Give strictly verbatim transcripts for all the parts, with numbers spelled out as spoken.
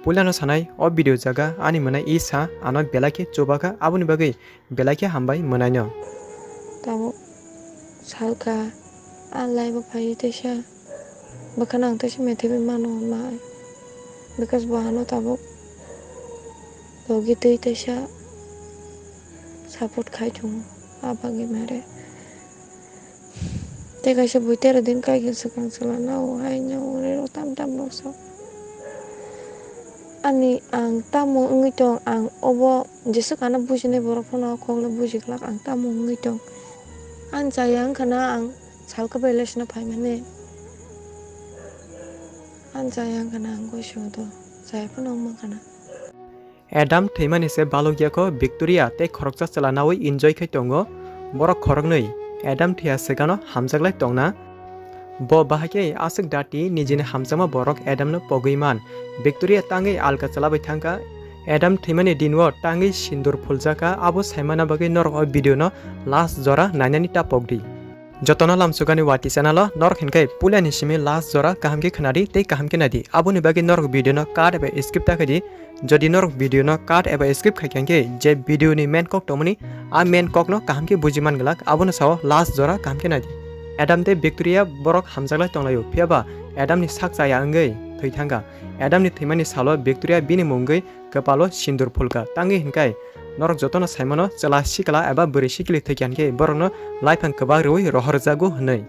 Puilano sanai, o video jaga ani mwnai i sa ano belai khe chubakha, aboni bagwi belai khe hambai mwnaino. Tabuk salka, a live o phaiwi teisa bwkhano ang teisa methaiwi mano hwnma hai. Because bo ano tabuk logi twi teisa support khai tongo, a bagwi mare. Tei kaisa bui tero din kaigil swkang chwla nao hai nao hwnwi rw tam tam rw sok. Ani ang tamo wngwi tong, ang obo jeswk ano bujinai borok phano o kokno buji glak, ang tamo wngwi tong. Ani chaya wngkha na ang salka bai lesson phaimani. Ani chaya wngkha na ang goi sio do, chaya phano wngma kha na. Adam thwimani se balukya kho Victoria tei khoroksa chwla naui enjoy khai tongo. Borok khoroknwi Adam thwiya swkano hamjaklai tongna. Bo bahai khe aswk dati nijini hamjakma borok Adamno pogwi man. Victoria tangwi alka chwla bai thangkha. Adam thwimani dinwo tangwi sindur phuljak kha, abo saimana bagwi norok o video no last jora nainani ta pokdi. Jotono lamsukani Wati channel o norok hinkhe puilani simi last jora kaham khe khwnadi tei kaham khe naidi. Aboni bagwi norok video no cut eba skip ta khaidi. Jodi norok video no cut eba skip khaikha hinkhe je video ni main kok tongmani, a main kok no kaham khe buji man glak, abono sao last jora kaham khe naidi. Adam tei Victoria borok hamjaklai tonglaio, phiyaba Adam ni sak chaya wngwi thwi thangkha. Adam ni thwimani salo Victoria bini mungwi kwpalo sindur phulkha, tangwi hinkai norok jotono saimano chwla sikla eba bwrwi sikli thwikha hinkhe borokno laiphang kwbak rwui rohorjago hwnwi.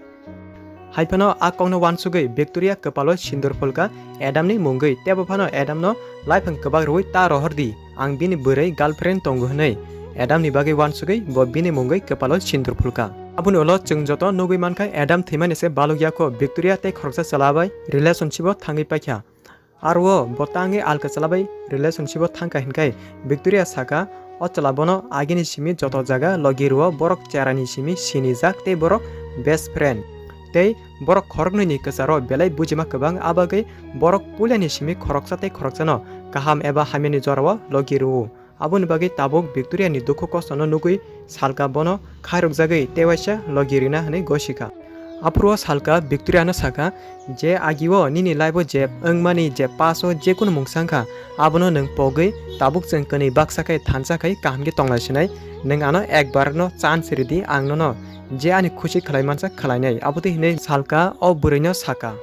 Haiphano a kokno wansugwi Victoria kwpalo sindur phulkha Adamni mungwi, tebo phano Adamno laiphang kwbak rwui ta rohordi, ang bini bwrwi girlfriend tongo hwnwi Adamni bagwi wansugwi bo bini mungwi kwpalo sindur phulkha. Aboni ulo chwng joto nugwi mankha Adam thwimani se balukya kho Victoria tei khoroksa chwla bai relationship o thangwi paikha. Aro bo tangwi alka chwla bai relationship o thangkha hinkai Victoria saka, o chwla bono agini simi joto jaga logi rwo, borok cherani simi sinijak tei borok best friend. Tei borok khoroknwi ni kwcharo belai bujima kwbang, a bagwi borok puilani simi khoroksa tei khoroksano kaham eba hamyani jorao logi rwo. Aboni bagwi tabuk Victoria ni dukhu kostono nugwi salka bono khairokjagwi tei waisa logi rina hwnwi gosikha. Aphuru o salka Victoria no sakha je, "Agio nini life o je wngmani je past o je kunu mungsa wngkha, abono nwng pogwi tabuk chwng kwnwi baksa khe thansa khai kaham khe tonglai sinai. Nwng ano ekbar no chance ridi, ang nono je ani khusi khlai mansa khlainai." Abo twi hinwi salka o bwrwi no sakha.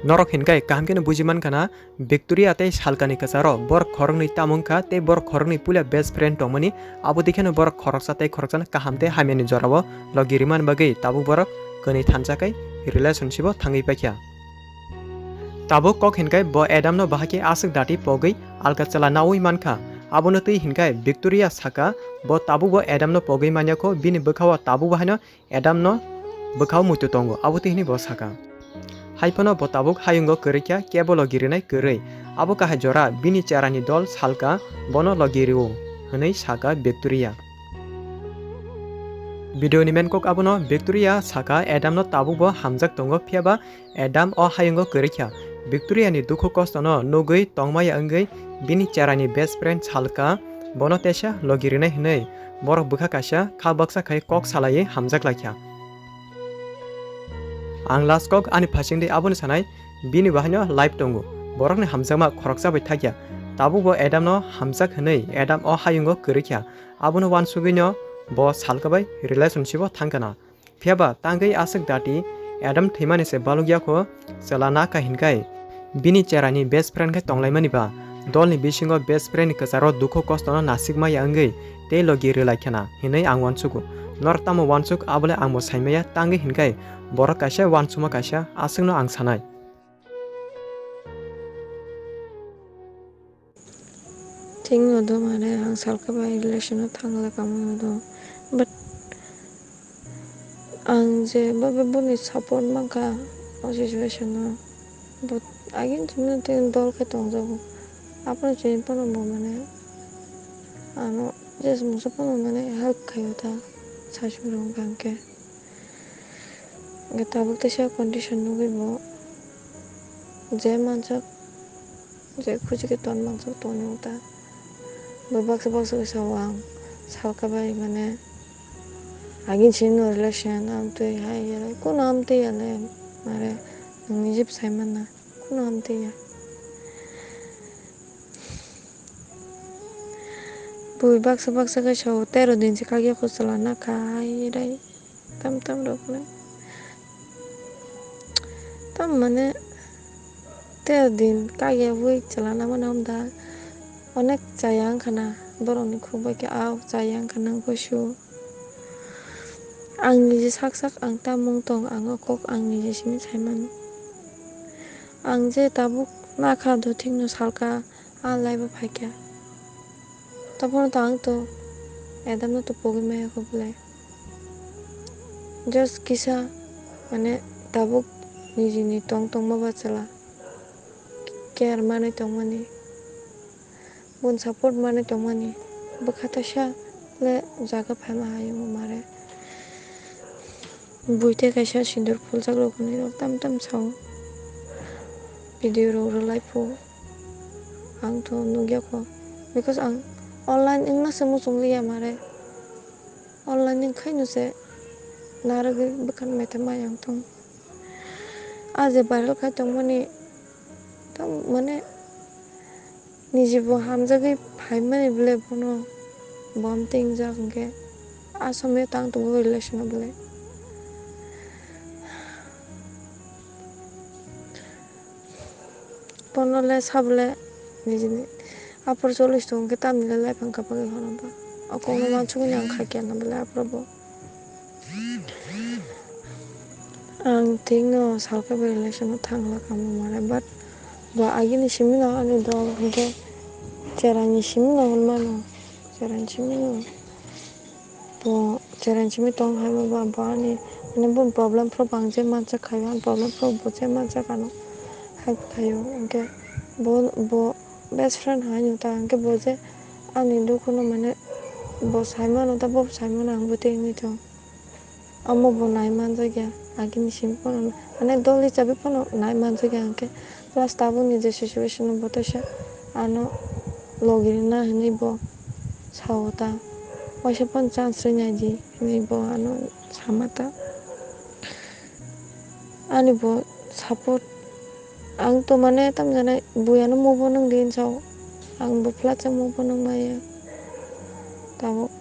Norok hinkai kaham kheno buji mankha na, Victoria tei salkani kwcharo borok khoroknwi tamo wngkha tei borok khoroknwi puila best friend tongmani, abo dikheno borok khoroksa tei khoroksano kaham tei hamyani jorao logi rimani bagwi tabuk borok kwnwi thansa khai relationship o thangwi paikha. Tabuk kok hinkai bo Adam no bahai khe aswk dati pogwi alka chwla naui mankha, abono twi hinkai Victoria saka bo tabuk bo Adam no pogwi manya kho, bini bwkhao tabuk bo haino Adam no bwkhao muitu tongo, abo twi hwnwi bo sakha. Haiphano bo tabuk hayungo kwrwikha, kebo logi rinai kwrwi. Abo kahai jora bini cherani dol salka bono logi rwo, hwnwi sakha Victoria. Video ni main kok abono, Victoria sakha Adam no tabuk bo hamjak tongo, phiyaba Adam o hayungo kwrwikha. Victoria ni dukhu kostono nugwi tongmaya wngwi bini cherani best friend salka bono teisa logi rinai hwnwi borok bwkha kaisa kha baksa khai kok salaiwi hamjak laikha. Ang last kok ani phasingdi abono sanai, bini bo haino life tongo, borokni hamjakma khoroksa bai thakya. Tabuk bo Adam no hamjak hwnwi Adam o hayungo kwrwikha, abono wansugwino bo salka bai relationship o thangkha na. Phiyaba tangwi aswk dati Adam thwimani se balukya kho, chwla nakha hinkai bini cherani best friend khe tonglaimani ba, dolni bisingo best friend ni kwcharo dukhu kostono nasikmaya wngwi tei logi rwlai khana hinwi ang uansugo. Norok tamo uansuk, abole ang bo saimaya, tangwi hinkai borok kaisa uansukma kaisa aswkno ang sanai. Thik no do mane ang salka bai relation o thangla kamui do, but ang je babe boni support mankha o situation o, but agin chumno tei dol khe tongjago. Aphano chini phano bo mane ano je mungsa phano mane help khaio ta, saichung rok hwnkha hwnkhe. Hwnkhe tabuk teisa condition nugwi bo je manjak, je khuchi khe ton manjak toni wngta. Bo baksa baksa khe sao ang salka bai mane agin sini no relation amtwi hai yalai, kuno amtwi yalai mare nwng niji bwsai manna, kuno amtwi ya. Bui baksa baksa khe sao tero din se kagya kho chwla na kha hai rai tam tam rok le. Tam mane tero din kagya bui chwla na mano hom da. Onek chaya wngkha na borok ni khuk bai khe, "Ao chaya wngkha nang kho su." Ang niji sak sak ang tamo wng tong, ang o kok ang niji simi sai mano. Ang je tabuk nakha do thik no salka, a life o phaikha. Toboni to ang to Adam no to pogwi maya kho belai. Just kisa mane tabuk niji ni tong tongma ba chwla care manwi tongmani. Bun support manwi tongmani bwkha taisa le jaga phaima hai wngma mare. Bui tei kaisa sindur phuljak rok hinwi rok tam tam sao. Video rok rwlai phu ang to nukya kho, because ang online wngna se muchung liya mare. Online wngkhaino se narwgwi bwkha methemai ang tong. A je viral khai tongmani tam mane niji bo hamjagwi phaimani bwle bono bom tingjak hwnkhe a somyo tang tongo relation o bwle. Bono le sabo le nijini apor chollish tongo hwnkhe tamni le life wngkha bagwi hwnba. O kokno wansugwi ang kha khe na bwle aphuru bo. Ang thikno salka bai relation o thangla kamo mare, but bo agini simi no ani dol hwnkhe cherani simi no hwnmano, cherani simi no. Bo cherani simi tong hai bo ba, bo ani mane bo problem phuru bo ang je mansa khaio, ani problem phuru bo je mansa kano hai khaio. Hwnkhe bo, bo best friend hai no ta, hwnkhe bo je ani dukhuno mane bo sai mano ta, bo sai mano ang bo tei wngwi tong. Omo bo nai manjakya, agini simi phano, mane dol hisabe phano nai manjakya hwnkhe, plus tabukni je situation o bo teisa ano logi rwna hinwi bo sao ta, waisa phano chance rwnaidi hinwi bo ano sama ta. Ani bo support, ang to mane tamjani bui ano move on wngdi hinwi sao, ang bo phlasa move on wngmaya. Tabuk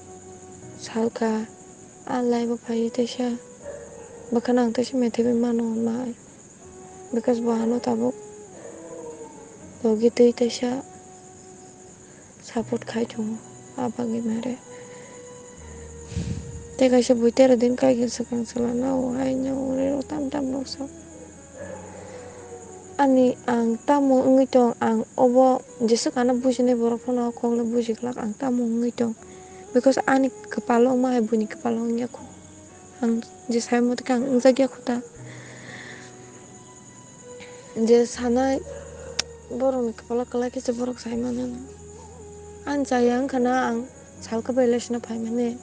salka. A life o phaiwi teisa bwkhano ang teisa methaiwi mano hwnma hai, because bo ano tabuk logi twi teisa support khai tongo, a bagwi mare. Tei kaisa bui tero din kaigil swkang chwla nao hai nao hwnwi rok tam tam rok sa. Ani ang tamo wngwi tong, ang obo jeswk ano bujinai borok phano o kokle buji glak, ang tamo wngwi tong. Because ani kwpalo wngma hai buini kwpalo wngya kho. Ang je sai motokhe ang wngjakya kho ta. Je sanai borokni kwpalo kwlai khe se borok sai mano. Ani chaya wngkha na ang salka bai relationo phaimani.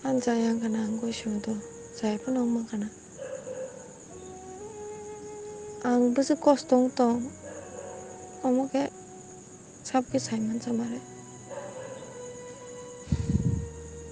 Ani chaya wngkha na ang goi songdo, chaya phano wngma kha na. Ang bwswk kosto wng tong, omo khe sabokhe sai mansa mare.